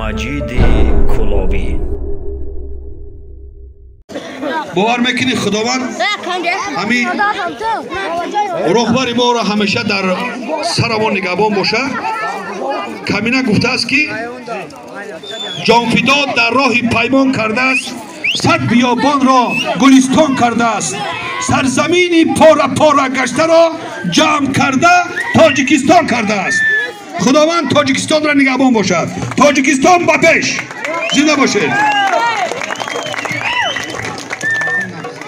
Маҷиди Кулобӣ. Бовар мекунӣ, Худованд ҳамин роҳбари моро ҳамеша дар сарамон нигаҳбон боша. Камина гуфтааст, ки ҷонфидо дар роҳи паймон кардааст, сад биёбонро гулистон кардааст, сарзамини пора пора гаштаро ҷамъ карда Тоҷикистон кардааст. Худованд Тоҷикистонро нигаҳбон бошад. Тоҷикистон ба пеш, зинда бошед.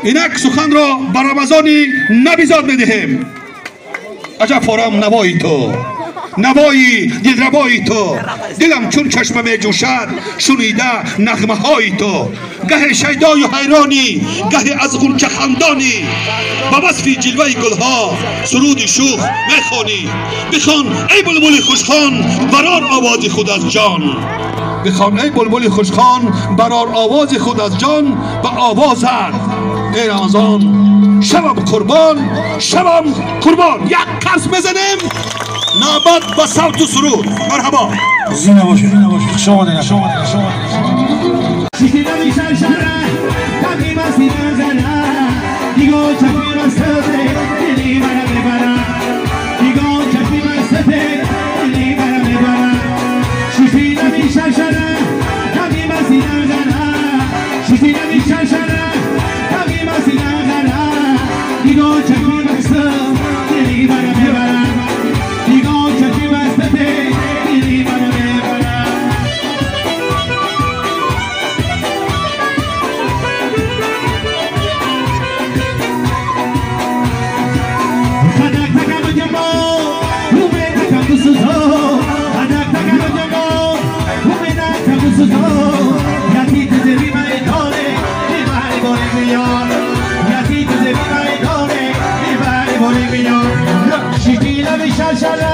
Инак суханро ба Рамазони Набизод медиҳем. Аҷаб форам навои ту, навои дилрабои ту, дилам чун чашма меҷӯшад шунида нағмаҳои ту. Гаҳе шайдою ҳайронӣ, гаҳе аз ғунчахандонӣ, ба васфи ҷилваи гулҳо суруди шӯх мехонӣ. Бихон, эй булбули хушхон, барор овози худ аз ҷон. Бихон, эй булбули хушхон, барор овози худ аз ҷон. Ба овозат, эй Рамазон, шавам қурбон, шавам қурбон. Як кас мезанем, навбат ба савту суруд. Марҳабо. Зинда бошед, хуш омадед. Shashala,